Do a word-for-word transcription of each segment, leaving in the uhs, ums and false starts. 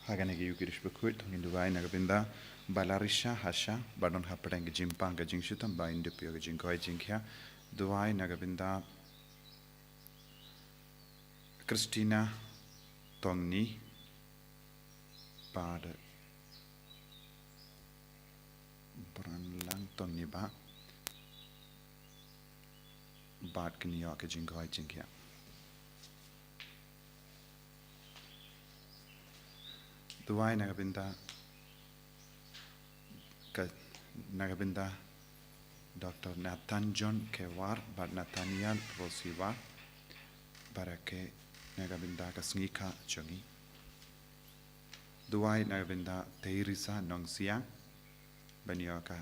Ha kane ka Eucharist bakhuid, ngin duwai na ka bynta Balarisha Hasha, ba don hapdeng ka jingpang ka jingshitom, ba in dup ïa ka jingkoit jingkhiah. Duwai na ka bynta Christina Tongni, bad Branlang Tongni ba, bad kin ïoh ka jingkoit jingkhiah. Duwai na ka bynta ka, na ka bynta Doctor Nathan John Kewar bad Nathaniel Rosiwar, baroh ki na ka bynta ka sngi kha jong ngi. Duwai na ka bynta Teresa Nongsiang, ban ïoh ka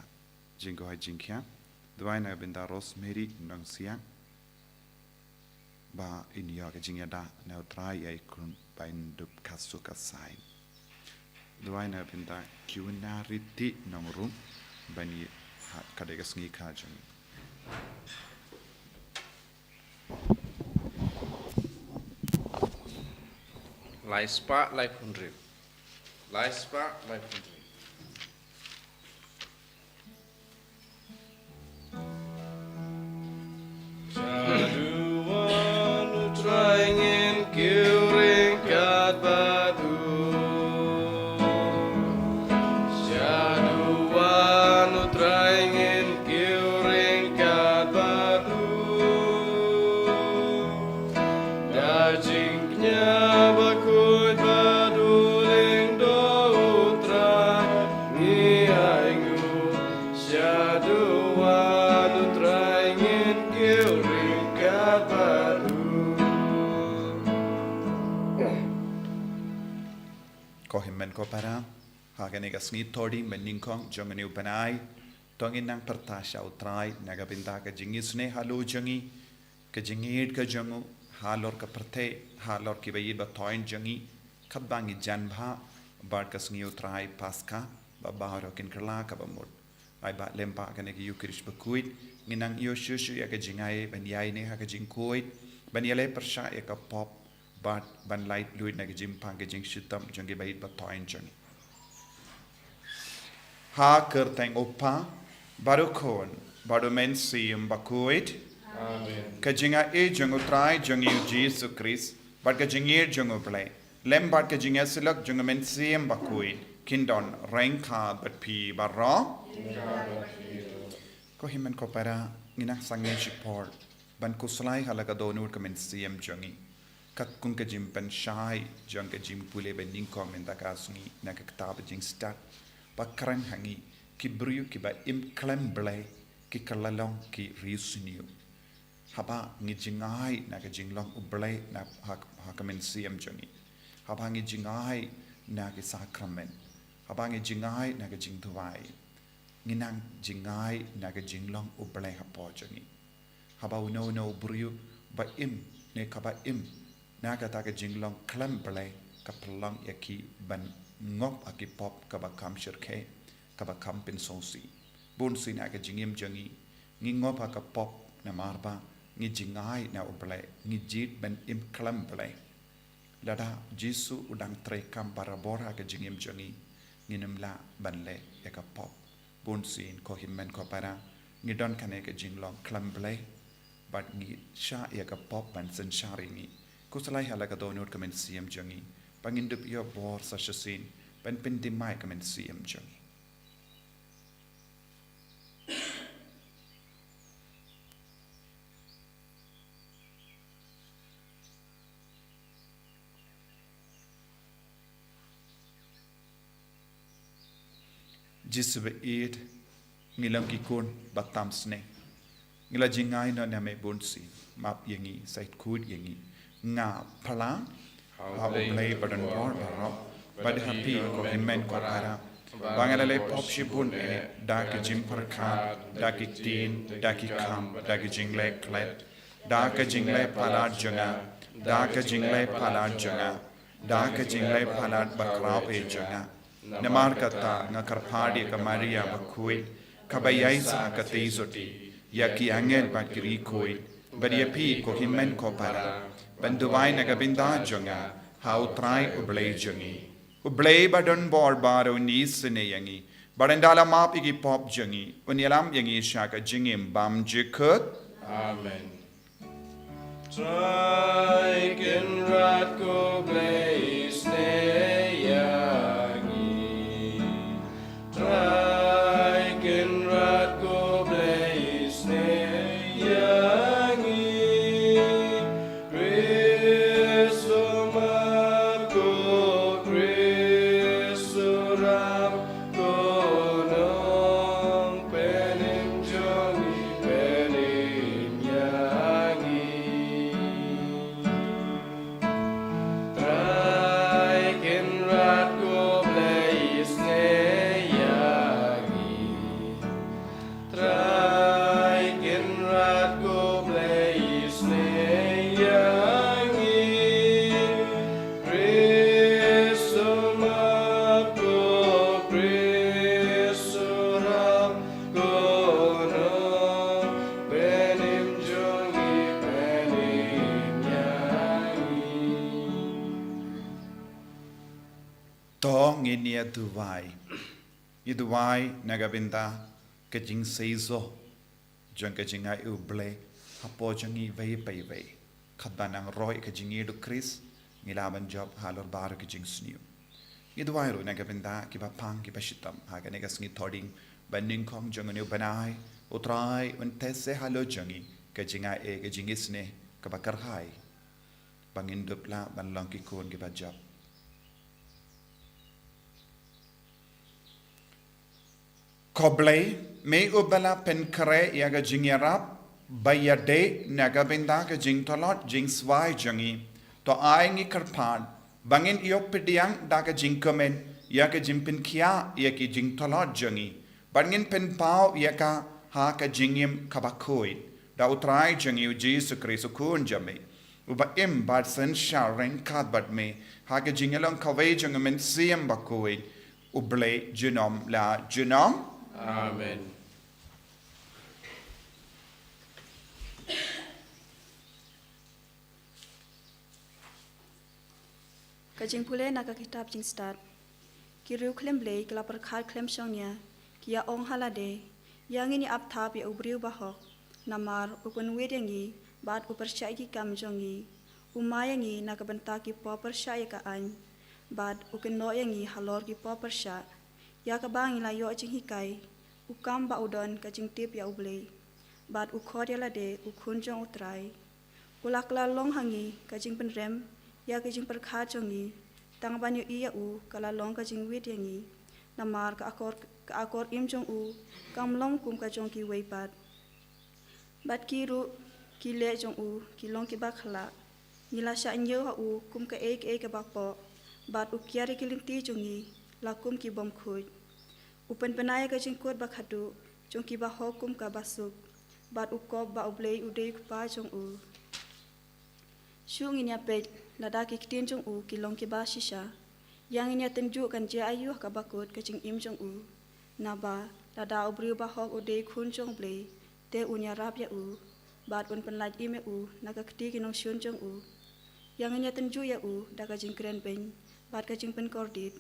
jingkoit jingkhiah. Duwai na ka bynta Rosemary Nongsiang, ba in ïoh ka jingïada na U Trai ïa i khun ba in dup ka suk ka saiñ. Duwai na ka bynta Kiuna Riti Nongrum, ban ïa ha ka dei ka sngi kha jong ngi. Lai spah lai phew hynriew. Lai spah lai phew hynriew. Shaduh wan U Trai, ngin kiew ryngkat bad u. Shaduh wan U Trai, ngin kiew ryngkat bad u. Da jingkñia bakhuid bad u lyngdoh U Trai ngi ainguh. Shaduh wan U Trai, ngin kiew ryngkat bad u. Ko hynmen ko para, ha kane ka sngi Thohdieng ba nyngkong jong une u bnai, to ngin nang pyrta sha U Trai na ka bynta ka jingisynei halor jong ngi, ka jingïeit ka jong u halor ka pyrthei, halor kiba ïeit ba thoiñ jong ngi, katba ngi jan bha bad ka sngi U Trai Paskha, ba baroh kin kylla kaba mut. Ai ba lyngba kane ka Eucharist bakhuid, ngin nang ïoh shuh shuh ïa ka jingai ban ïaineh ha ka jingkoit, ban ïaleh pyrshah ïa ka pop, bad ban laitluid na ka jingpang ka jingshitom jong kiba ïeit ba thoiñ jong ngi. Ha ka kyrteng U Kpa, bad U Khun, bad U Mynsiem Bakhuid. Amen. Ka jingaiei jong U Trai jong ngi U Jisu Khrist, bad ka jingïeit jong U Blei, lem bad ka jingïasyllok jong U Mynsiem Bakhuid, kin don ryngkat bad phi baroh. Ko hynmen ko para, ngin nang sangeh shipor ban khuslai ha la ka dohnud ka mynsiem jong ngi. Katkum ka jingpynshai jong ka jingpule ba nyngkong mynta ka sngi na ka kitab Jingstad, ba kren ha ngi ki briew kiba im khlem Blei, ki kylla long ki riewsniew. Haba ngi jngai na ka jinglong U Blei na ha, ha ka mynsiem jong ngi, haba ngi jngai na ki sakramen, haba ngi jngai na ka jingduwai, ngi nang jngai na ka jinglong U Blei hapoh jong ngi. Haba uno uno u briew ba im ne kaba im na kata ka jinglong khlem Blei, ka pynlong ïa ki ban ngop ha ki pop kaba kham shyrkhei, kaba kham pynsngewsih. Bun sien ha ka jingim jong ngi, ngi ngop ha ka pop namar ba ngi jngai na U Blei, ngi jied ban im khlem Blei. Lada Jisu u dang treikam barabor ha ka jingim jong ngi, ngin ym lah ban leh ïa ka pop. Bun sien ko hynmen ko para, ngi don kane ka jinglong khlem Blei, bad ngi shah ïa ka pop ban synshar ïa ngi. Khuslai ha la ka dohnud ka mynsiem jong ngi, ba ngin dup ïoh bor sa shisien ban pynthymmai ka mynsiem jong ngi. Jisu ba ïeit, ngi long ki khun ba tam sniew. Ngi la jngai noh na me bun sien, map ïa ngi, sa khuid ïa ngi. Nga phla ha U Blei ba don bor baroh, bad ha phi ko hynmen ko para, ba nga la leh pop shibun eh, da ka jingpyrkhat, da ki ktien, da ki kam, da ka jingleh klet, da ka jingleh palat jong nga, da ka jingleh palat jong nga, da ka jingleh palat bakhraw eh jong nga. Namar kata nga kyrpad ïa ka Maria bakhuid, kaba ïaisah ha ka tei sotti, ïa ki angel bad ki riewkhuid, bad ïa phi ko hynmen ko para, ban duwai na ka bynta jong nga ha U Trai U Blei jong ngi. U Blei ba don bor baroh un isynei ïa ngi, bad un da la map ïa ki pop jong ngi, un ïalam ïa ngi sha ka jingim bymjukut. Amen. Trai Kynrad ko Blei isynei ïa ngi. Trai Kynrad ko Blei isynei ïa ngi. Khrist u map ko, Khrist u ram ko, nongpynim jong ngi, pynim ïa ngi. Trai Kynrad ko Blei isynei ïa ngi. Trai Kynrad ko Blei isynei ïa ngi. Khrist u map ko, Khrist u ram ko, nongpynim jong ngi, pynim ïa ngi. To ngin ïa duwai. Ngi duwai na ka bynta ka jingseisoh jong ka jingai U Blei hapoh jong ngi iwei pa iwei. Katba nang roi ka jingïeit U Khrist, ngi lah ban jop halor baroh ki jingsniew. Ngi duwai ruh na ka bynta kiba pang kiba shitom ha kane ka sngi Thohdieng ba nyngkong jong une u bnai. U Trai un test halor jong ngi ka jingai, ka jingisynei kaba kyrhai, ba ngin dup lah ban long ki khun kiba jop. Ko Blei, me uba la pynkhreh ïa ka jingïarap ba ïadei na ka bynta ka jingtlot jingswai jong ngi, to ai ngi kyrpad ba ngin ïoh pdiang da ka jingkmen ïa ka jingpynkhiah ïa ki jingtlot jong ngi, bad ngin pynpaw ïa ka ha ka jingim kaba khuid, da U Trai jong ngi U Jisu Khrist U Khun jong me, uba im bad synshar ryngkat bad me ha ka jingïalong kawei jong U Mynsiem Bakhuid, U Blei junom la junom. Amen. Ka jingpule na ka kitab Jingstad. Ki riewkhlem Blei ki la pyrkhat khlem shongnia, ki ïa ong ha lade, ïa ngin ïa ap thap ïa u briew bahok, namar u pynwit ïa ngi, bad u pyrshah ïa ki kam jong ngi. U mai ïa ngi na ka bynta ki pop pyrshah ïa ka aiñ, bad u kynnoh ïa ngi halor ki pop pyrshah. Ïa kaba ngi la ïoh jinghikai, u kam ba u don ka jingtip ïa U Blei, bad u khot ïa lade u Khun jong U Trai. U la kylla long ha ngi ka jingpynrem ïa ka jingpyrkhat jong ngi, tang ban ïohi ïa u ka la long ka jingwit ïa ngi. Namar ka akor, ka akor im jong u kam long kum ka jong kiwei pat. Bad ki ruh ki leh jong u ki long kiba khlak. Ngi la shah ñiew ha u kum kaei kaei kaba poh, bad u kiar ïa ki lynti jong ngi la kum ki bym khuid. U pynbna ïa ka jingkut ba khadduh jong ki bahok kum kaba suk, bad u kop ba U Blei u dei u Kpa jong u. Shu ngin ïa peit, lada ki ktien jong u ki long kiba shisha, ïa ngin ïa tynjuh kan jia aïu ha kaba kut ka jingim jong u. Naba lada u briew bahok u dei khun jong U Blei, te un ïarap ïa u, bad un pynlait im ïa u na ka kti ki nongshun jong u. Ïa ngin ïa tynjuh ïa u da ka jingkren beiñ bad ka jingpynkordit,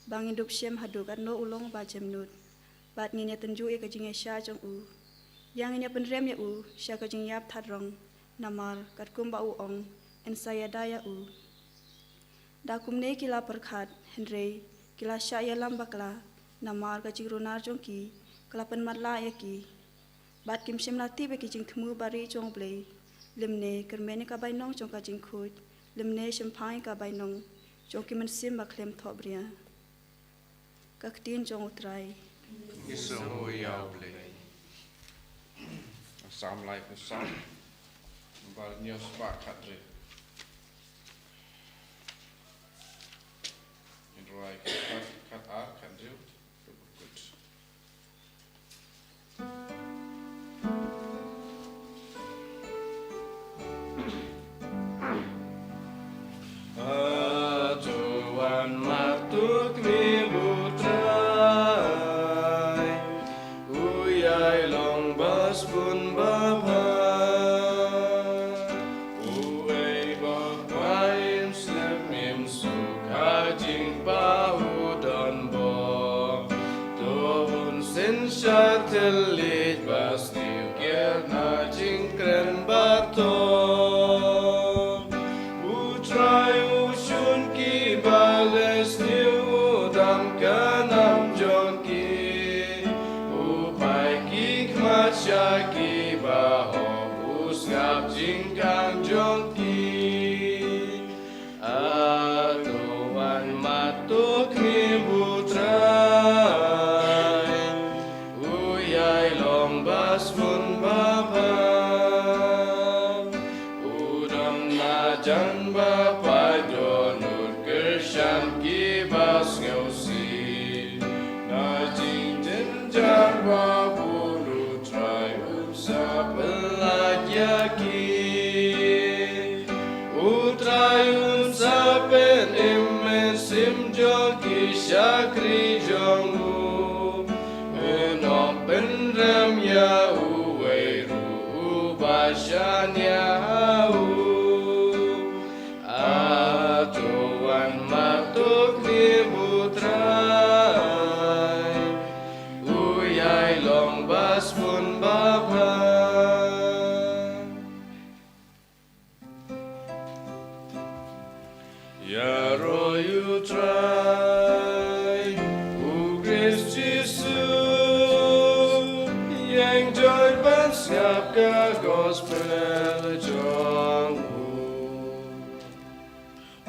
ba ngin dup shem haduh katno u long ba jemnud, bad ngin ïa tynjuh ïa ka jingïaishah jong u. Ïa ngin ïa pynrem ïa u sha ka jingïap that rong, namar katkum ba u ong, yn sa ïada ïa u. Da kumne ki la pyrkhat, hynrei ki la shah ïalam bakla, namar ka jingrunar jong ki ka la pynmatlah ïa ki. Bad kim shym la tip ïa ki jingthmu barieh jong U Blei. Lymne kyrmen ïa ka bainong jong ka jingkhuid, lymne shemphang ïa ka bainong jong ki mynsiem ba khlem thohbria. Ka ktien jong U Trai. Ki sngewbha ïa U Blei. Sam lai ku sam. Bal nyos ba khat re. In roi khat, khat ar, khat riu. Good. Atuan matuk ni butrai, uyai long bas pun babha, uei bok wain slim im sukai. Jingbaudon bor. To un synshar thylliej ba sniew kiar na jingkren bator. U Trai u shun kiba leh sniew, u dam ka nam jong ki. U pait ki khmat sha kiba hok, u sngap jingkhang jong ki. A to wan mat to khmih, u Trai u ïai long ba sbun ba bha. U don na jan ba pait, don u kyrshan kiba sngewsih. Na jingjynjar ba bun, u Trai un sa pyllait ïa ki. U Trai un sa pynim mynsiem jong ki shakri jong u. Un ym pynrem ïa uwei ruh uba shaniah ha u. A to wan mat to khmih, u Trai u ïai long ba sbun ba bha. Ïaroh ïa u Trai, u Khrist Jisu, ïeng joit ban sngap ka gospel jong u.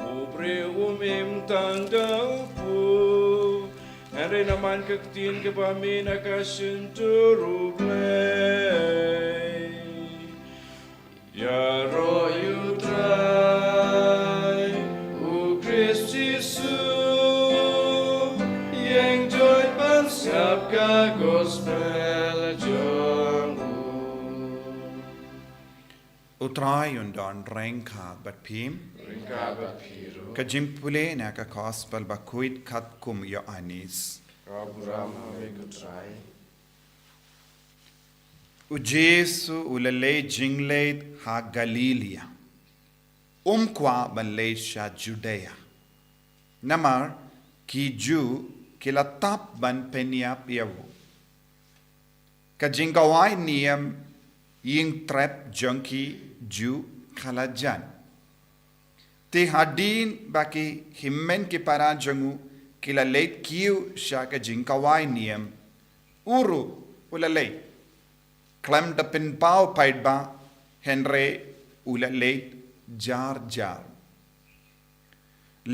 U briew um im tang da u pud, hynrei namar ka ktien kaba mih na ka shyntur u Blei. Ïaroh ïa u Trai, u Khrist Jisu, ïeng joit ban sngap ka gospel jong u. U Trai un don ryngkat bad phi. Ryngkat bad phi ruh. Ka jingpule na ka gospel ba khuid katkum u Ïoannis. Ka burom ha me ko Trai. U Jisu u la leit jingleit ha Galilaïa. Um kwah ban leit sha Judaïa. Namar ki Jiw ki la tap ban pynïap ïa u. Ka jingkawai niam ïing trep jong ki Jiw ka la jan. Te hadien ba ki hynmen ki para jong u ki la leit kiew sha ka jingkawai niam, u ruh u la leit. Khlem da pynpaw paidbah, hynrei u la leit jar jar.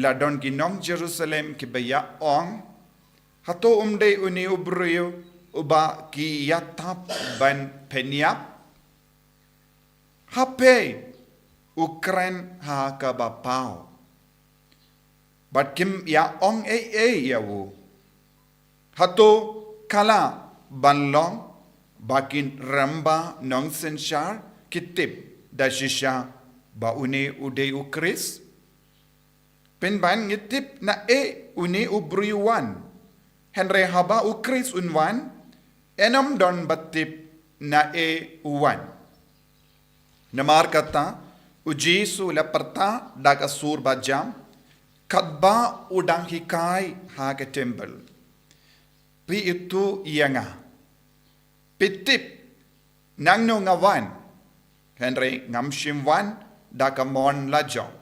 La don ki nong Jerusalem kiba ïa ong, hato um dei une u briew uba ki ïa tap ban pynïap? Ha phi, u kren ha kaba paw. Bad kim ïa ong ei ei ïa u. Hato ka lah ban long ba ki rangbah nongsynshar ki tip da shisha ba une u dei u Khrist? Pynban ngi tip naei une u briew u wan. Hynrei haba u Khrist un wan, yn ym don ba tip naei u wan. Namar kata, u Jisu u la pyrta da ka sur ba jam, katba u dang hikai ha ka templ. Phi ithuh ïa nga. Phi tip naei nga wan. Hynrei ngam shym wan da ka mon lajong.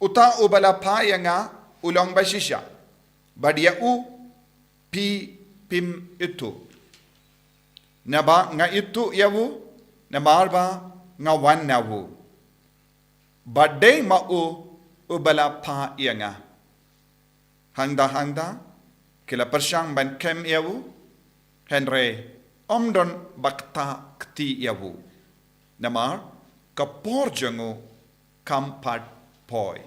Uta uba la phah ïa nga u long ba shisha. Bad ïa u phi phim ithuh. Naba nga ithuh ïa u, namar ba nga wan na u. Bad dei ma u uba la phah ïa nga. Hangta hangta ki la pyrshang ban kem ïa u, hynrei ym don ba kta kti ïa u. Namar ka por jong u kam pat poi.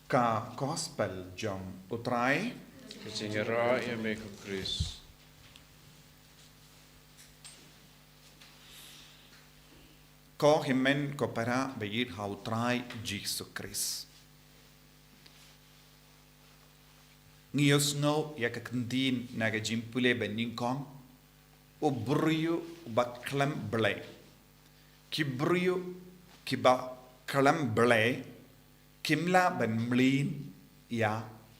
Ka gospel jong u Trai. Ka jingïaroh ïa me ko Khrist. Ko hynmen ko para ba ïeit ha u Trai Jisu Khrist. Ngi ïohsngew ïa ka ktien na ka jingpule ba nyngkong, u briew ba khlem Blei. Ki briew kiba khlem Blei kim lah ban mlien ïa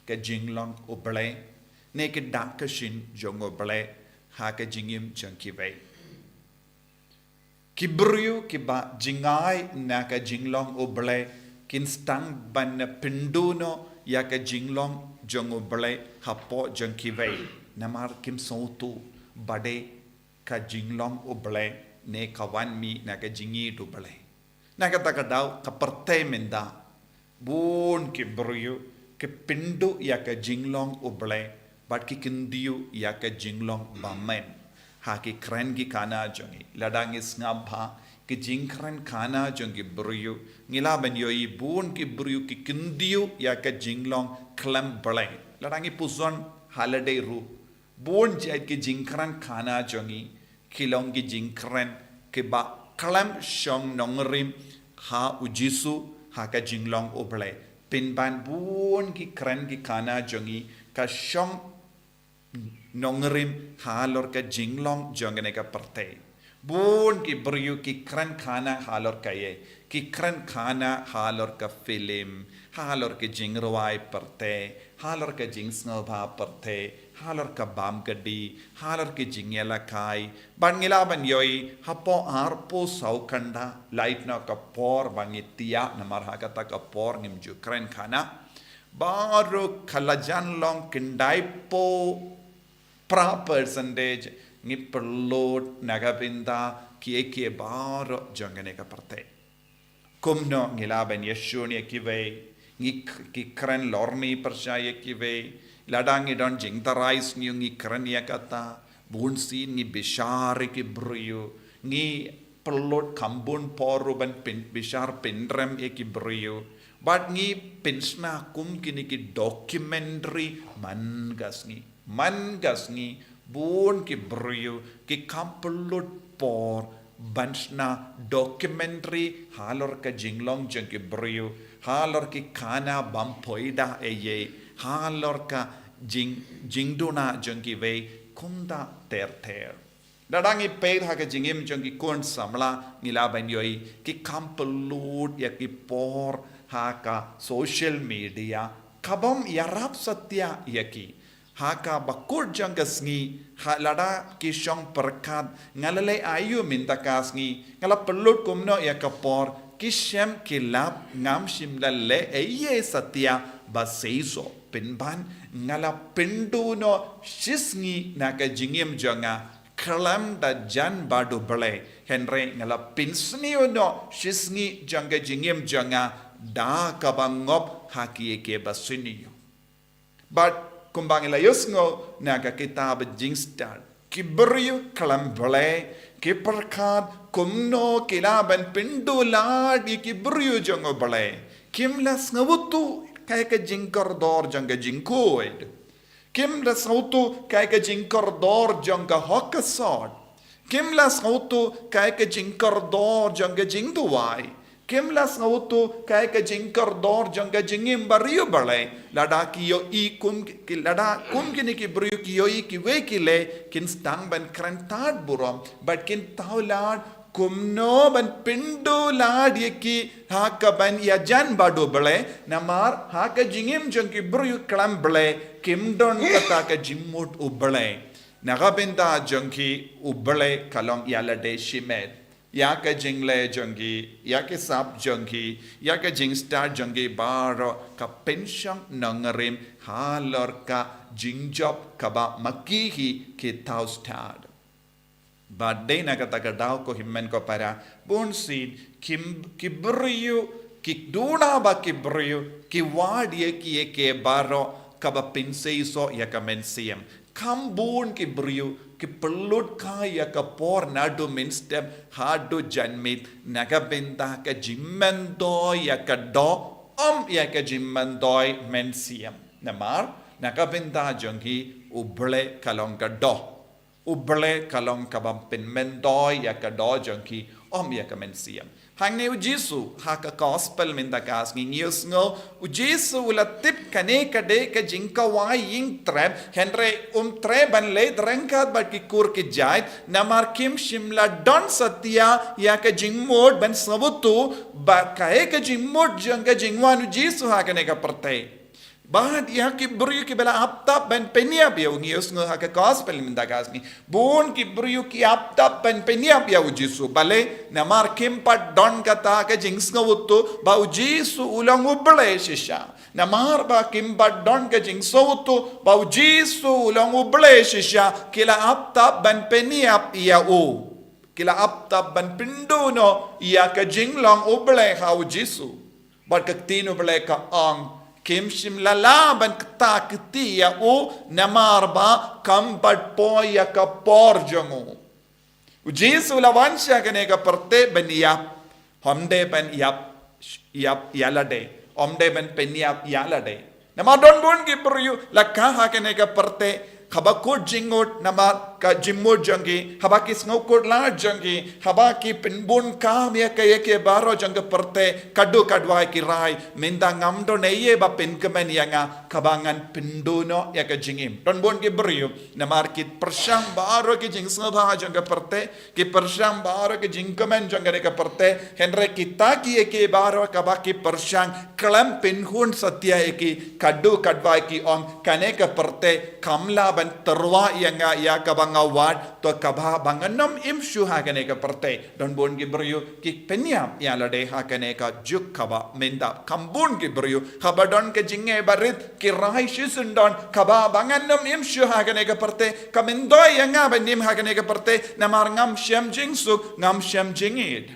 ka jinglong U Blei ne ki dak ki shin jong U Blei ha ka jingim jong kiwei. Ki briew kiba jngai na ka jinglong U Blei kin sdang ban pynduh noh ïa ka jinglong jong U Blei hapoh jong kiwei, namar kim sngewthuh ba dei ka jinglong U Blei ne ka wan mih na ka jingïeit U Blei. Na kata ka daw ka pyrthei mynta, bun ki briew ki pynduh ïa ka jinglong U Blei bad ki kyntiew ïa ka jinglong bymman ha ki kren ki khana jong ngi. Lada ngi sngap bha ki jingkren khana jong ki briew, ngi lah ban ïohi bun ki briew ki kyntiew ïa ka jinglong khlem Blei. Lada ngi pyrshang ha lade ruh, bun jait ki jingkren khana jong ngi ki long ki jingkren kiba khlem shong nongrim ha U Jisu, ha ka jinglong U Blei. Pynban bun ki kren ki khana jong ngi ka shong nongrim halor ka jinglong jong kane ka pyrthei. Bun ki briew ki kren khana halor kaei? Ki kren khana halor ka film, halor ka jingrwai pyrthei, halor ka jingsngewbha pyrthei, halor ka bam kadi, halor ka jingïalehkai. Bad ngi lah ban ïohi hapoh arphew saw kynta, lait noh ka por ba ngi thiah namar ha kata ka por ngim ju kren khana, baroh ka la jan long khyndai phew phra percentage ngi pynlut na ka bynta kiei kiei baroh jong kane ka pyrthei. Kumno ngi lah ban ïashun ïa kiwei? Ngi k-, ki kren lorni pyrshah ïa kiwei. Lada ngi don jingtharai sngi ngi kren ïa kata. Bun sien ngi bishar ïa ki briew. Ngi pynlut kham bun por ruh ban pyn-, bishar pynrem ïa ki briew. Bad ngi pynshna kum kine ki documentary man ka sngi. Man ka sngi, bun ki briew ki kham pynlut por ban shna documentary halor ka jinglong jong ki briew, halor ki khana bym poi da ei ei, halor ka jing, jingduna jong kiwei, kumta ter ter. Lada ngi peit ha ka jingim jong ki khun samla ngi lah ban ïohi ki kham pynlut ïa ki por ha ka social media, ka bym ïarap satia ïa ki. Ha kaba kut jong ka sngi, ha lada ki shong pyrkhat, nga la leh aïu mynta ka sngi, nga la pynlut kumno ïa ka por, ki shem ki lap, ngam shym la leh ei ei satia ba seisoh. Pynban, nga la pynduh noh shisngi na ka jingim jong nga khlem da jan bad U Blei. Hynrei nga la pynsniew noh shisngi jong ka jingim jong nga da kaba ngop ha kiei kiei ba sniew. Bad kumba ngi la ïohsngew na ka kitab Jingstad, ki briew khlem Blei ki pyrkhat kumno ki lah ban pynduh lad ïa ki briew jong U Blei. Kim la sngewthuh kaei ka jingkordor jong ka jingkhuid. Kim la sngewthuh kaei ka jingkordor jong ka hok ka sot. Kim la sngewthuh kaei ka jingkordor jong ka jingduwai. Kim la sngewthuh kaei ka jingkordor jong ka jingim bariewblei. Lada ki ïohi kum ki, lada kum kine ki briew ki ïohi kiwei ki leh, kin sdang ban kren tad burom bad kin thaw lad kumno ban pynduh lad ïa ki ha kaban ïajan bad U Blei, namar ha ka jingim jong ki briew khlem Blei kim don kata ka jingmut U Blei. Na ka bynta jong ki, U Blei ka long ïa lade shimet. Ïa ka jingleh jong ki, ïa ki sap jong ki, ïa ka jingstad jong ki baroh ka pynshong nongrim halor ka jingjop kaba ma ki hi ki thaw stad. Bad dei na kata ka daw ko hynmen ko para, bun sien ki, ki briew, ki duna ba ki briew ki wad ïa kiei kiei baroh kaba pynseisoh ïa ka mynsiem. Kham bun ki briew ki pynlut kai ïa ka por naduh mynstep haduh janmiet na ka bynta ka jingmyntoi ïa ka doh, ym ïa ka jingmyntoi mynsiem. Namar na ka bynta jong ki, U Blei ka long ka doh. U Blei ka long kaba pynmyntoi ïa ka doh jong ki, ym ïa ka mynsiem. Hangne u Jisu, ha ka gospel mynta ka sngi ngi ïohsngew, u Jisu u la tip kane ka dei ka jingkwah ïing trep, hynrei um treh ban leit ryngkat bad ki kur ki jait, namar kim shym la don satia ïa ka jingmut ban sngewthuh, ba kaei ka jingmut jong ka jingwan u Jisu ha kane ka pyrthei. Bad ïa ki briew kiba la ap tap ban pynïap ïa u, ngi ïohsngew ha ka gospel mynta ka sngi. Bun ki briew ki ap tap ban pynïap ïa u Jisu. Balei? Namar kim pat don kata ka jingsngewthuh ba u Jisu u long u Blei shisha. Namar ba kim pat don ka jingsngewthuh ba u Jisu u long u Blei shisha, ki la ap tap ban pynïap ïa u. Ki la ap tap ban pynduh noh ïa ka jinglong u Blei ha u Jisu. Bad ka ktien u Blei ka ong, kim shym la lah ban kta kti ïa u, namar ba kam pat poi ïa ka por jong u. U Jisu u la wan sha kane ka pyrthei ban ïap, ym dei ban ïap, ïap ïa lade, ym dei ban pynïap ïa lade. Namar don bun ki briew la kha ha kane ka pyrthei, haba kut jingmut namar ka jingmut jong ki, haba ki sngewkut lad jong ki, haba ki pynbun kam ïa ka ïa ki baroh jong ka pyrthei, ka duh ka duwai ki rai, mynta ngam don ei ei ba pynkmen ïa nga, kaba ngan pynduh noh ïa ka jingim. Don bun ki briew, namar ki pyrshang baroh ki jingsngewbha jong ka pyrthei, ki pyrshang baroh ki jingkmen jong kane ka pyrthei, hynrei kita ki ïa ki baroh kaba ki pyrshang, khlem pynhun satia ïa ki, ka duh ka duwai ki ong, kane ka pyrthei kam lah ban tyrwa ïa nga ïa kaba nga wad, to kaba ba ngan ym im shuh ha kane ka pyrthei. Don bun ki briew ki pynïap ïa lade ha kane ka juk kaba mynta. Kham bun ki briew, haba don ka jingeh barit, ki rai shisien don, kaba ba ngan ym im shuh ha kane ka pyrthei, ka myntoi ïa nga ban im ha kane ka pyrthei, namar ngam shem jingsuk, ngam shem jingïeid.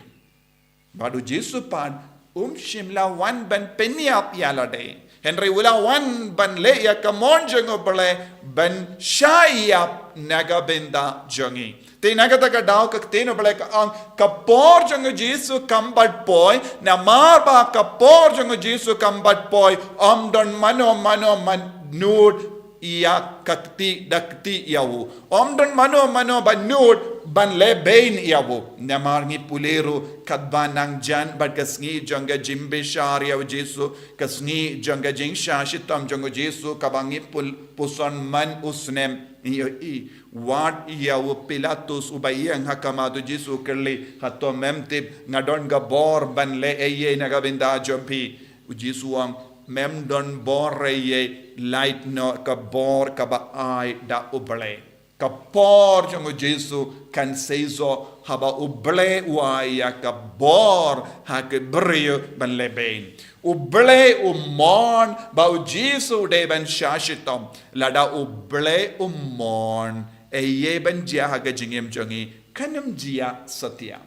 Bad u Jisu pat, um shym la wan ban pynïap ïa lade. Hynrei u la wan ban leh ïa ka mon jong u Blei, ban shah ïap na ka bynta jong ngi. Te na kata ka daw ka ktien u Blei ka ong, ka por jong u Jisu kam pat poi, namar ba ka por jong u Jisu kam pat poi, ym don mano mano ban nud ïa ka kti da kti ïa u. Ym don mano mano ban nud ban lehbeiñ ïa u. Namar ngi pule ruh katba nang jan bad ka sngi jong ka jingbishar ïa u Jisu, ka sngi jong ka jingshah shitom jong u Jisu, kaba ngi pul-, puson man u snem. Ïohi, wat ïa u Pilatus uba ïeng ha khmat u Jisu, kylli, hato mem tip nga don ka bor ban leh ei ei na ka bynta jong phi? U Jisu u ong, mem don bor ei ei, lait noh ka bor kaba ai da u Blei. Ka por jong u Jisu kan seisoh haba u Blei u ai ïa ka bor ha ki briew ban lehbeiñ. U Blei u mon ba u Jisu u dei ban shah shitom. Lada u Blei u mon, ei ei ban jia ha ka jingim jong ngi, kan ym jia satia.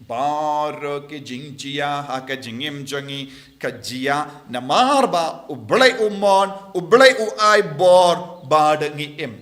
Baroh ki jingjia ha ka jingim jong ngi ka jia namar ba u Blei u mon, u Blei u ai bor ba da ngi im.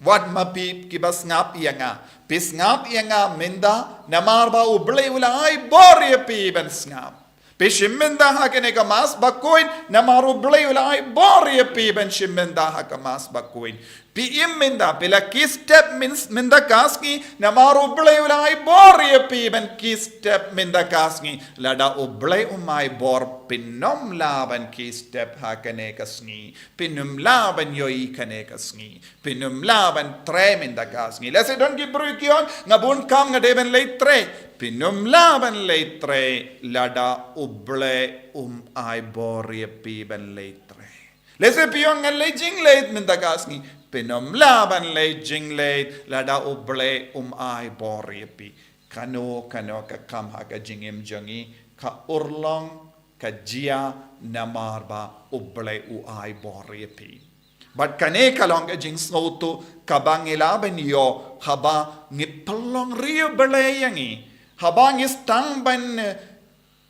Wat ma phi kiba sngap ïa nga, phi sngap ïa nga mynta namar ba u Blei u la ai bor ïa phi ban sngap. Phi shim mynta ha kane ka Mass Bakhuid namar u Blei u la ai bor ïa phi ban shim mynta ha ka Mass Bakhuid. Phi im mynta, phi la kiew step myn-, mynta ka sngi namar u Blei u la ai bor ïa phi ban kiew step mynta ka sngi. Lada u Blei um ai bor, phin ym lah ban kiew step ha kane ka sngi. Phin ym lah ban ïohi kane ka sngi. Phin ym lah ban trei mynta ka sngi. Lehse don ki briew ki ong, nga bun kam, nga dei ban leit trei. Phin ym lah ban leit trei lada u Blei um ai bor ïa phi ban leit trei. Lehse phi ong, ngan leit jingleit mynta ka sngi. Phin ym lah ban leit jingleit lada u Blei um ai bor ïa phi. Kano kano ka kam ha ka jingim jong ngi ka urlong, ka jia namar ba u Blei u ai bor ïa phi. Bad kane ka long ka jingsngewthuh kaba ngi lah ban ïoh haba ngi pynlong riewblei ïa ngi. Haba ngi sdang ban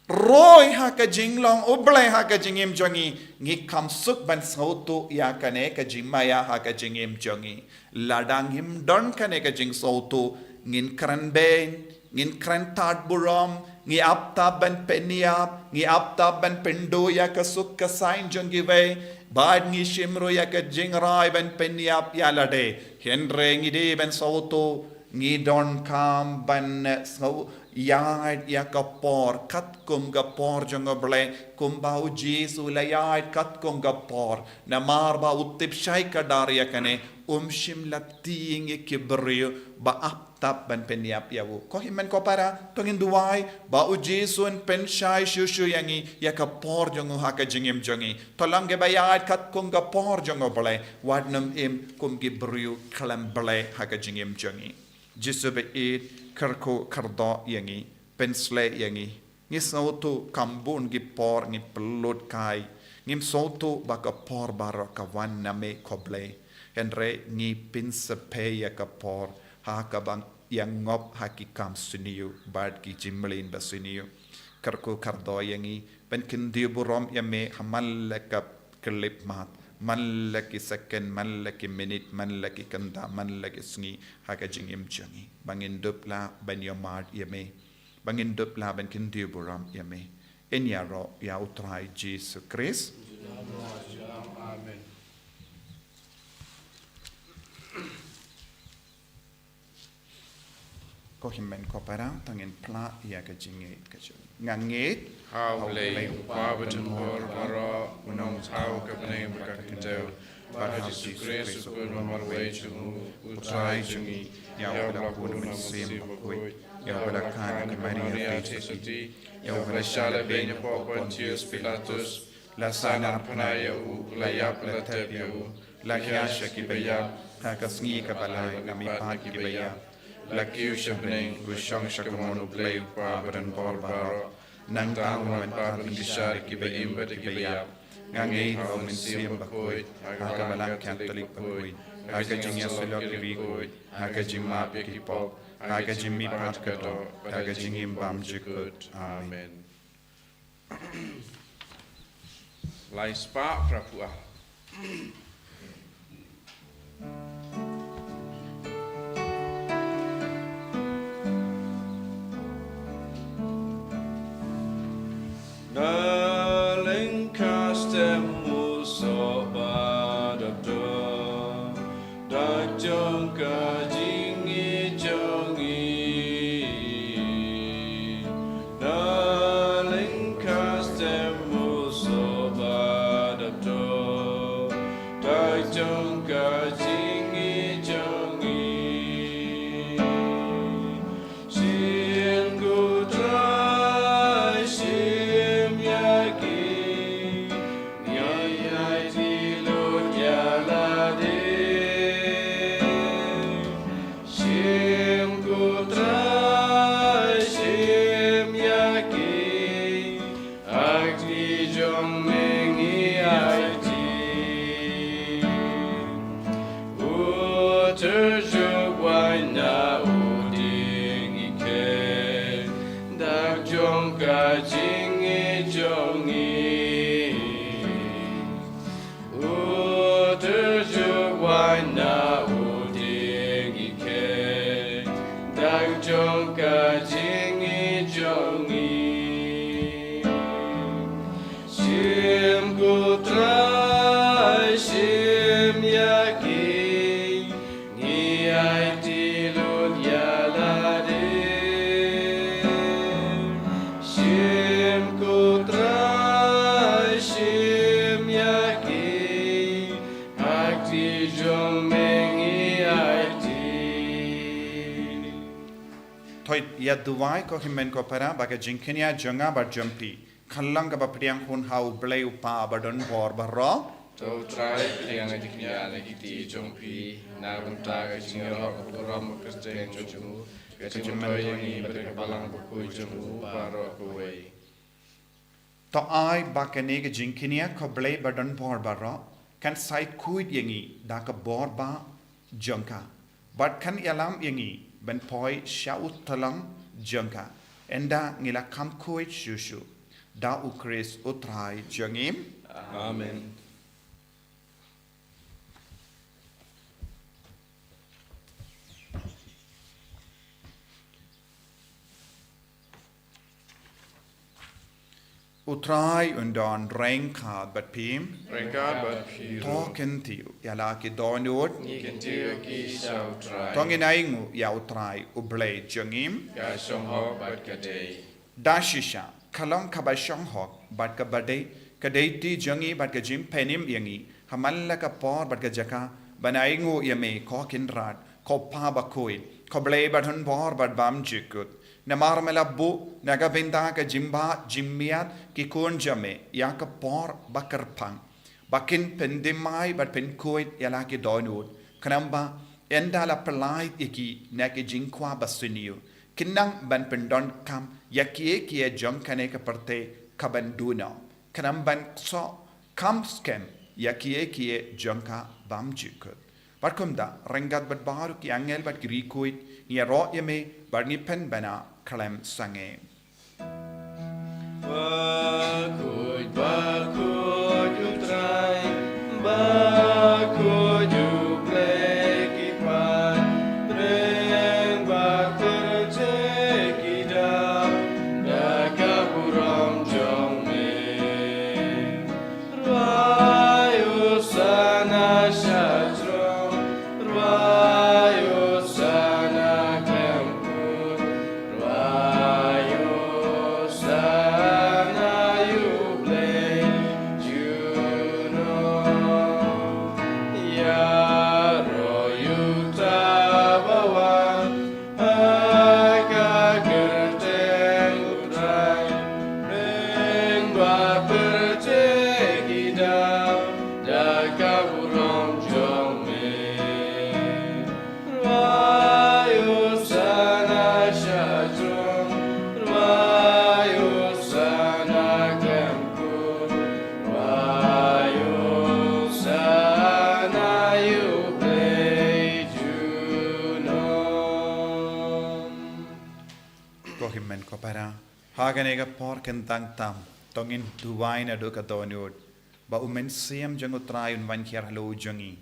roi ha ka jinglong u Blei ha ka jingim jong ngi, ngi kham suk ban sngewthuh ïa kane ka jingmaïa ha ka jingim jong ngi. Lada ngim don kane ka jingsngewthuh, ngin kren beiñ, ngin kren tad burom, ngi ap tap ban pynïap, ngi ap tap ban pynduh ïa ka suk ka saiñ jong kiwei. Bad ngi shim ruh ïa ka jingrai ban pynïap ïa lade. Hynrei ngi dei ban sngewthuh, ngi donkam ban sngewthuh ïa ka por, katkum ka por jong U Blei, kumba U Jisu u la ïaid katkum ka por. Namar ba u tip shai kdar ïa kane, um shym la tieng ïa ki briew ba ap tap ban pynïap ïa u. Ko hynmen ko para, to ngin duwai ba U Jisu un pynshai shuh shuh ïa ngi, ïa ka por jong u ha ka jingim jong ngi. To long kiba ïaid katkum ka por jong U Blei, wat nym im kum ki briew khlem Blei ha ka jingim jong ngi. Jisu ba ïeit, kyrkhu kyrdoh ïa ngi, pynshlei ïa ngi. Ngi sngewthuh kam bun ki por ngi pynlut kai. Ngim sngewthuh ba ka por baroh ka wan na me ko Blei. Hynrei ngi pynsaphai ïa ka por ha kaba ïa ngop ha ki kam sniew bad ki jingmlien ba sniew. Kyrkhu kyrdoh ïa ngi, ban kyntiew burom ïa me ha man la ka khyllipmat, man la ki second, man la ki minit, man la ki kynta, man la ki sngi ha ka jingim jong ngi. Ba ngin dup lah ban ïohmad ïa me. Ba ngin dup lah ban kyntiew burom ïa me. Yn ïaroh ïa U Trai Jisu Khrist. Amen. Ko hynmen ko para, to ngin phla ïa ka jingngeit ka jong. Nga ngeit ha U Blei, U Kpa badonbor baroh, u nongthaw ka bneng bad ka khyndew, bad ha U Jisu Khrist, u Khun ba marwei jong u, U Trai jong ngi, ïa uba la bun u Mynsiem Bakhuid, ïa uba la kha na ka Maria theisotti, ïa uba la shah lehbeiñ hapoh Pontius Pilatus, la sahnarphna ïa u, la ïap, la tep ïa u, la khia sha kiba ïap, ha ka sngi kaba lai la mihpat kiba ïap, la kiew sha bneng, u shong sha kamon U Blei U Kpa badonbor baroh. Nangta un wan pat ban bishar ïa kiba im bad ïa kiba ïap. Nga ngeit ha U Mynsiem Bakhuid, ha ka Balang Katholik bakhuid, ha ka jingïasyllok ki riewkhuid, ha ka jingmap ïa ki pop, ha ka jingmihpat ka doh, ha ka jingim bymjukut. Amen. Lai spah phra phew ar. Na lyngkha stem u soh ba dap dor, dak jong ka jingngeit jong ngi. Na lyngkha stem u soh ba dap dor, dak jong ka jingngeit jong ngi. Shim ko Trai, shim ïa ki, ngi aiti lut ïa lade. Shim ko Trai, shim ïa ki, ha kti jong me ngi aiti. U Tyrjuh wan na u dieng ngi kheiñ, dak jong ka jingngeit jong ngi. U Tyrjuh wan na u dieng ngi kheiñ, dak jong ka jingngeit jong ngi. Shim ko Trai, shim ïa ki, ngi aiti lut ïa lade. Shim ko Trai, shim ïa ki, ha kti jong me ngi aiti. To ïa duwai ko hynmen ko para ba ka jingkñia jong nga bad jong phi kan long kaba pdiang hun ha U Blei U Kpa badonbor baroh. To U Trai, pdiang ka jingkñia na ki kti jong phi, na ka bynta ka jingïaroh ka burom ka kyrteng jong u, ka jingmyntoi ïa ngi bad ka Balang Bakhuid jong u baroh kawei. To ai ba kane ka jingkñia ko Blei badonbor baroh kan sa ïakhuid ïa ngi da ka bor ba jong ka, bad kan ïalam ïa ngi ban poi sha u tyllong jong ka. Ynda ngi la kham khuid shuh shuh da U Khrist U Trai jong ngi. Amen. U Trai un don ryngkat bad phi. Ryngkat bad phi ruh. To kyntiew ïa la ki dohnud. Ngi kyntiew ïa ki sha U Trai. To ngin ainguh ïa U Trai U Blei jong ngi. Ka shong hok bad ka dei. Da shisha, ka long kaba shong hok bad kaba dei, ka dei ti jong ngi bad ka jingpynim ïa ngi ha man la ka por bad ka jaka ban ainguh ïa me, ko Kynrad, ko Pa bakhuid, ko Blei badonbor bad bymjukut. Namar me la buh na ka bynta ka jingbah jingmiat ki khun jong me ïa ka por ba kyrpang, ba kin pynthymmai bad pynkhuid ïa la ki dohnud, khnang ba ynda la pyllait ïa ki na ki jingkwah ba sniew, kin nang ban pyndonkam ïa kiei kiei jong kane ka pyrthei kaban duh noh, khnang ban ksoh kham skhem ïa kiei kiei jong ka bymjukut. Bad kumta, ryngkat bad baroh ki angel bad ki riewkhuid, ngi ïaroh ïa me bad ngi pynbna khlem sangeh. Bakhuid, bakhuid U Trai, bakhuid U Blei ki paid, pyrshang bad pyrthei ki dap da ka burom jong me. Rwai Hosana sha throne, rwai Hosana khlem kut, rwai Hosana ïa U Blei junom. Ïaroh ïa uta uba wan ha ka kyrteng U Trai, pyrshang bad pyrthei ki dap da ka burom jong me. Rwai Hosana sha throne, rwai Hosana khlem kut, rwai Hosana ïa U Blei junom. Ko hynmen ko para, ha kane ka por kyntang tam, to ngin duwai naduh ka dohnud, ba U Mynsiem jong U Trai un wan hiar halor jong ngi,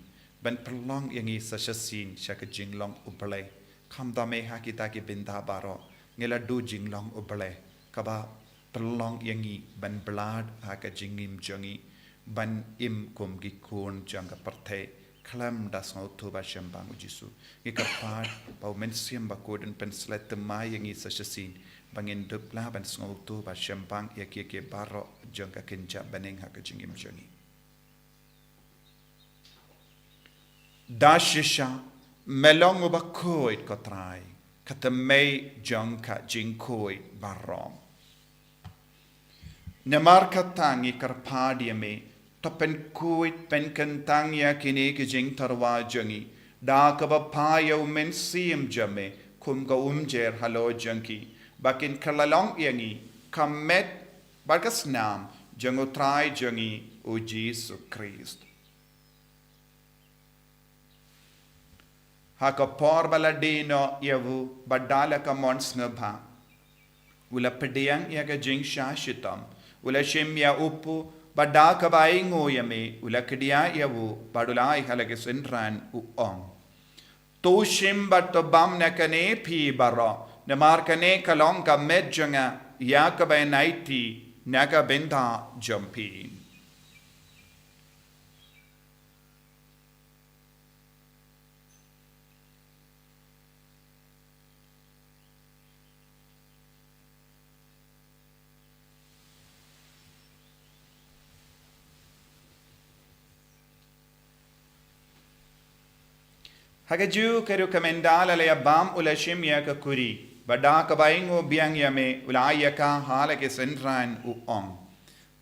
ban pynlong ïa ngi sa shisien sha ka jinglong U Blei. Khamtam eh ha kita ki bynta baroh, ngi la duh jinglong U Blei, kaba pynlong ïa ngi ban bad ha ka jingim jong ngi, ban im kum ki khun jong ka pyrthei, khlem da sngewthuh ba shemphang U Jisu. Ngi kyrpad ba U Mynsiem Bakhuid un pynshlei thymmai ïa ngi sa shisien, ba ngin dup lah ban sngewthuh ba shemphang ïa kiei kiei baroh jong ka kynja bneng ha ka jingim jong ngi. Da shisha, me long uba khuid ko Trai, ka thymmei jong ka jingkhuid baroh. Namar kata ngi kyrpad ïa me, to pynkhuid pynkyntang ïa kine ki jingtyrwa jong ngi, da kaba phah ïa U Mynsiem jong me kum ka umjer halor jong ki, ba kin kylla long ïa ngi ka met bad ka snam jong U Trai jong ngi U Jisu Khrist. Ha ka por ba la die noh ïa u, bad da la ka mon sngewbha, u la pdiang ïa ka jingshah shitom, u la shim ïa u paw, bad da kaba ainguh ïa me, u la kdiah ïa u, bad u la ai ha la ki synran, u ong: To shim bad to bam na kane phi baroh, namar kane ka long ka met jong nga, ïa kaba yn aiti na ka bynta jong phi. Ha kajuh ka ruh, ka mynta la la ïa bam, u la shim ïa ka kuri, bad da kaba ainguh biang ïa me, u la ai ïa ka ha la ki synran, u ong: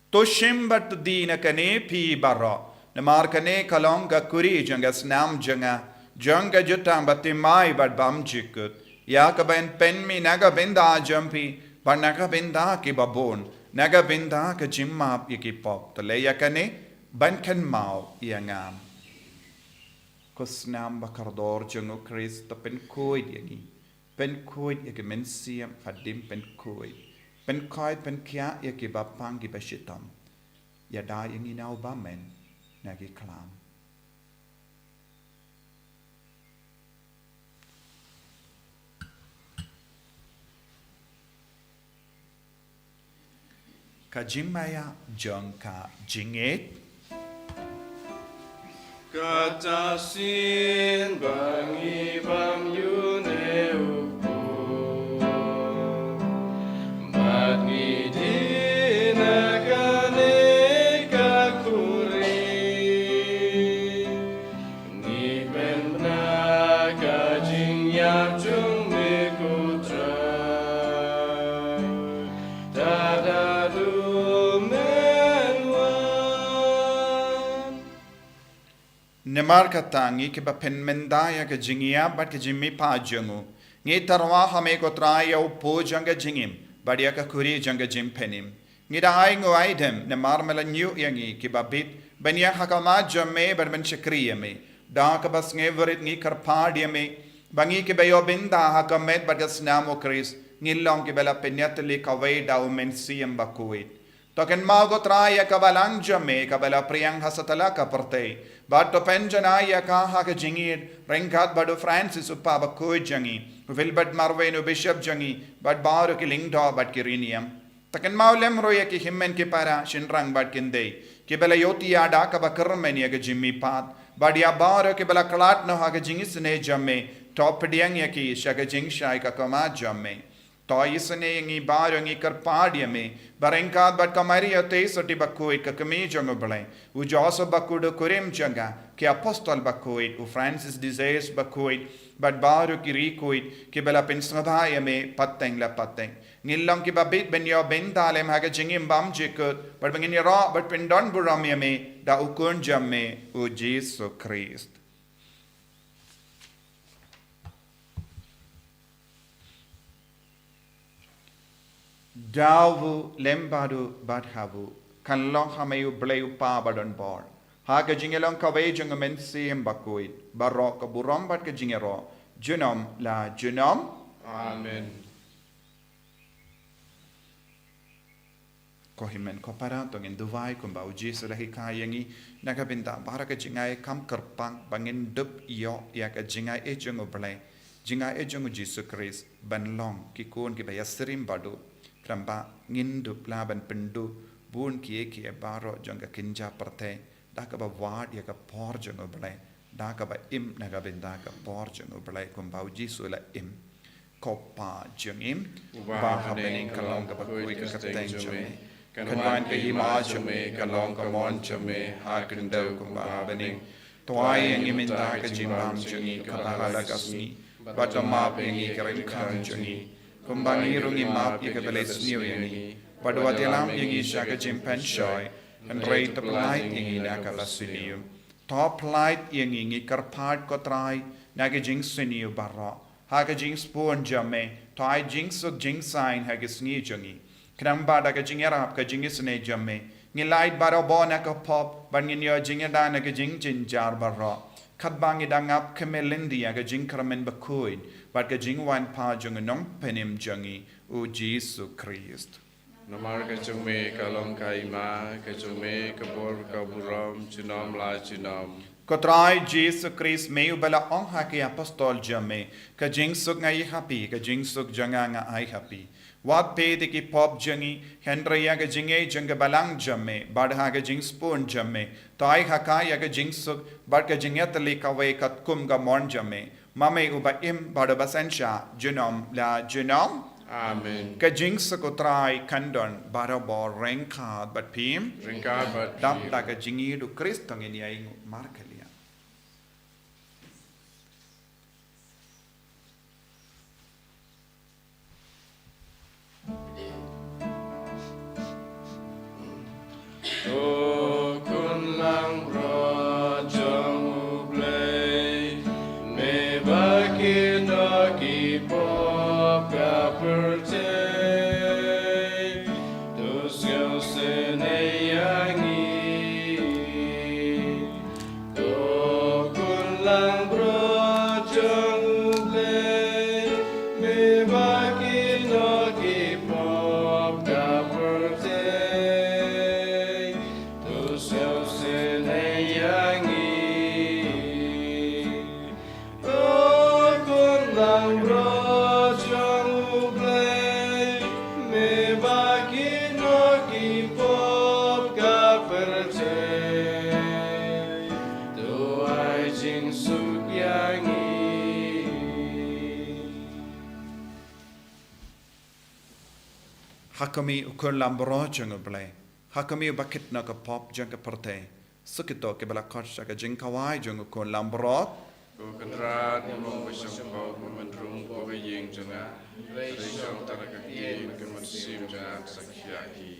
To shim bad to die na kane phi baroh, namar kane ka long ka kuri jong ka snam jong nga, jong ka jutang bathymmai bad bymjukut, ïa kaba yn pynmih na ka bynta jong phi, bad na ka bynta kiba bun, na ka bynta ka jingmap ïa ki pop. To leh ïa kane ban kynmaw ïa nga. Ko snam bakordor jong U Khrist, to pynkhuid ïa ngi. Pynkhuid ïa ki mynsiem hadien pynkhuid. Pynkhuid pynkhiah ïa kiba pang kiba shitom. Ïada ïa ngi na u bymman na ki khlam. Ka jingmaïa jong ka jingngeit. Kata shisien ba ngi bam ïa une u pud, bad ngi die na kane ka khuri. Ngi pynbna ka jingïap jong me ko Trai, tad haduh men wan. Namar kata ngi kiba pynmynta ïa ka jingïap bad ka jingmihpat jong u, ngi tyrwa ha me ko Trai ïa u pud jong ka jingim bad ïa ka khuri jong ka jingpynim. Ngi da ainguh aidem namar me la ñiuh ïa ngi kiba bit ban ïeng ha khmat jong me bad ban shakri ïa me. Da kaba sngewrit ngi kyrpad ïa me ba ngi kiba ïoh bynta ha ka met bad ka snam u Khrist, ngin long kiba la pynïatylli kawei da u Mynsiem Bakhuid. To kynmaw ko Trai ïa ka balang jong me kaba la pdiang ha satlak ka pyrthei, bad to pynjanai ïa ka ha ka jingïeit ryngkat bad u Francis u Pap bakhuid jong ngi, u Wilbert Marwein u Bishop jong ngi, bad baroh ki lyngdoh bad ki riewniam. To kynmaw lem ruh ïa ki hynmen ki para, shynrang bad khyndai kiba la ïohthiah da kaba kyrmen ïa ka jingmihpat, bad ïa baroh kiba la khlad noh ha ka jingisynei jong me. To pdiang ïa ki sha ka jingshai ka khmat jong me. To isynei ïa ngi baroh, ngi kyrpad ïa me ba ryngkat bad ka Maria Theisotti bakhuid ka kmie jong u Blei, u Joseph bakhuid u kurim jong ka, ki apostol bakhuid, u Francis de Sales bakhuid, bad baroh ki riewkhuid kiba la pynsngewbha ïa me pateng la pateng, ngin long kiba bit ban ïoh bynta lem ha ka jingim bymjukut, bad ba ngin ïaroh bad pyndonburom ïa me da u Khun jong me u Jisu Khrist. Da u lem bad u bad ha u, kan long ha me U Blei U Kpa badonbor, ha ka jingïalong kawei jong u Mynsiem Bakhuid, baroh ka burom bad ka jingïaroh, junom la junom. Amen. Ko hynmen ko para, to ngin duwai kumba u Jisu u la hikai ïa ngi. Na ka bynta baroh ka jingai kam kyrpang, ba ngin dup ïoh ïa ka jingai jong u Blei, jingai jong u Jisu Khrist, ban long ki khun kiba ïasyriem bad u. Khnang ba ngin dup lah ban pynduh bun kiei kiei baroh jong ka kynja pyrthei, da kaba wad ïa ka por jong u Blei, da kaba im na ka bynta ka por jong u Blei kumba u Jisu u la im. Ko Pa jong ngi uba ha bneng, ka long kaba khuid ka kyrteng jong me. Kan wan ka hima jong me, kan long ka mon jong me ha khyndew kumba ha bneng. To ai ïa ngi mynta ka jingbam jong ngi kaba ha la ka sngi, bad to map ïa ngi ki ryngkat jong ngi, kumba ngi ruh ngi map ïa kiba la isniew ïa ngi. Bad wat ïalam ïa ngi sha ka jingpynshoi, hynrei to pyllait ïa ngi na kaba sniew. To pyllait ïa ngi, ngi kyrpad ko Trai, na ka jingsniew baroh, ha ka jingsbun jong me, to ai jingsuk jingsaiñ ha ka sngi jong ngi. Khnang ba da ka jingïarap ka jingisynei jong me, ngin lait barabor na ka pop, bad ngin ïoh jingïada na ka jingjynjar baroh, katba ngi dang ap khmih lynti ïa ka jingkyrmen bakhuid bad ka jingwan pat jong u Nongpynim jong ngi, u Jisu Khrist. Namar ka jong me ka long ka hima, ka jong me ka bor ka burom, junom la junom. Ko Trai Jisu Khrist, me uba la ong ha ki apostol jong me, ka jingsuk nga ai ha phi, ka jingsuk jong nga nga ai ha phi. Wat peit ïa ki pop jong ngi, hynrei ïa ka jingngeit jong ka balang jong me, bad ha ka jingsbun jong me, to ai ha ka ïa ka jingsuk bad ka jingïatylli kawei katkum ka mon jong me, ma me uba im bad uba synshar junom la junom. Amen. Ka jingsuk u Trai kan don barabor ryngkat bad phi. Ryngkat bad phi. Dap da ka jingïeit u Khrist to ngin ïainguh markylliang. To khun langbrot jong u Blei, me ba kynnoh ki pop ka pyrthei, to sngewsynei ïa ngi. To Ha khmih u Khun langbrot jong U Blei. Ha khmih uba kit noh ka pop jong ka pyrthei. Sa kito kiba la khot sha ka jingkhawai jong u Khun langbrot. Ko Kynrad, ngam long ba shong pop, ba men rung hapoh ka ïing jong nga. Hynrei shong tang da ka ktien ka mynsiem jong nga sa khia hi.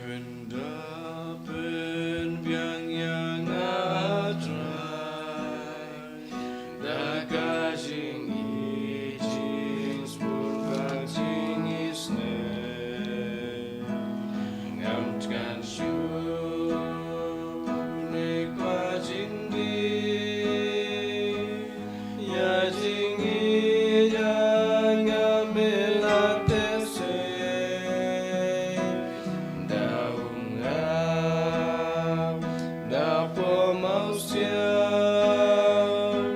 Pynda pynbiang ïa nga Trai, da ka jingïeit, jingsbun bad jingisynei. Ngam tngan shuh ne kwah jingdie, ïa jingïeit jong nga me la teh sei. Da um nga da pom u siang,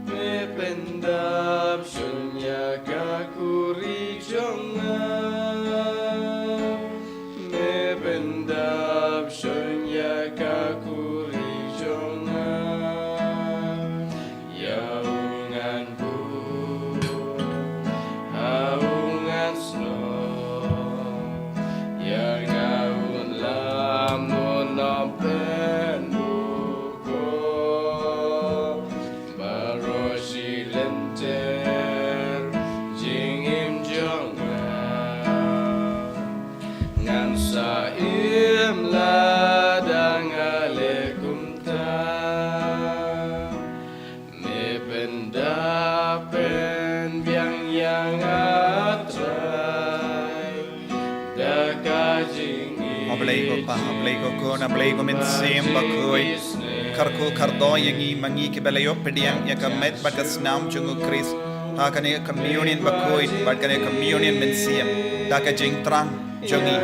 me pyndap shun ïa ka khuri jong nga. Me pyndap shun ïa ka khuri jong nga. Ïa u ngan buh ha u ngan snoh, ïa nga un lam un ym pynbuh ko. Baroh shi lynter jingim jong nga, ngan sa im lada nga leh kumta. Me pyndap pynbiang ïa nga Trai, da ka jingïeit. A Blei ko Pa, a Blei ko Khun, a Blei ko Mynsiem Bakhuid. Kyrkhu kyrdoh ïa ngi ma ngi kiba la ïoh pdiang ïa ka met bad ka snam jong u Khrist ha kane ka communion bakhuid bad kane ka communion mynsiem da ka jingthrang jong ngi.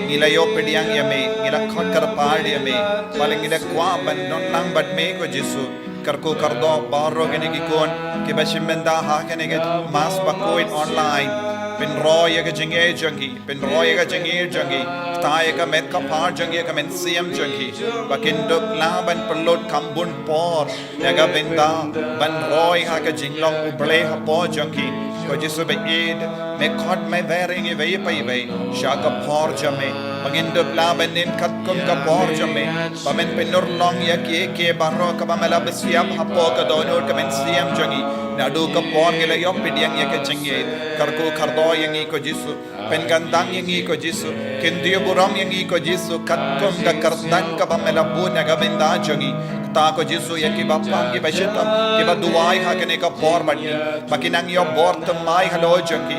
Ngi la ïoh pdiang ïa me, ngi la khot kyrpad ïa me, ba la ngi da kwah ban don lang bad me ko Jisu. Kyrkhu kyrdoh baroh kine ki khun kiba shim bynta ha kane ka Mass bakhuid online. Pynroi ïa ka jingïeit jong ki, pynroi ïa ka jingïeit jong ki, kta ïa ka met ka phad jong ki, ïa ka mynsiem jong ki, ba kin dup lah ban pynlut kham bun por na ka bynta ban roi ha ka jinglong U Blei hapoh jong ki. Ko Jisu ba ïeit, me khot me wer ïa ngi iwei pa iwei sha ka por jong me, ba ngin dup lah ban im katkum ka por jong me, ba men pynurlong ïa kiei kiei baroh kaba me la pynsiam hapoh ka dohnud ka mynsiem jong ngi. Naduh ka por ngi la ïoh pdiang ïa ka jingïeit, kyrkhu kyrdoh ïa ngi ko Jisu. Pynkyntang ïa ngi ko Jisu, kyntiew burom ïa ngi ko Jisu, katkum ka kyrdan kaba me la bud na ka bynta jong ngi. Kata ko Jisu ïa kiba pang kiba shitom, kiba duwai ha kane ka por bad ngi, ba kin nang ïoh bor thymmai halor jong ki,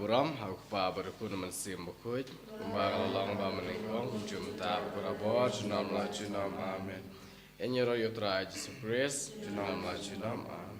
Burom ha u Kpa bad u Khun bad u Mynsiem Bakhuid, kumba ka la long ba mynnyngkong, kumjuh mynta, barabor, junom la junom. Amen. Ïaroh ïa u Trai Jisu Khrist, junom la junom. Amen.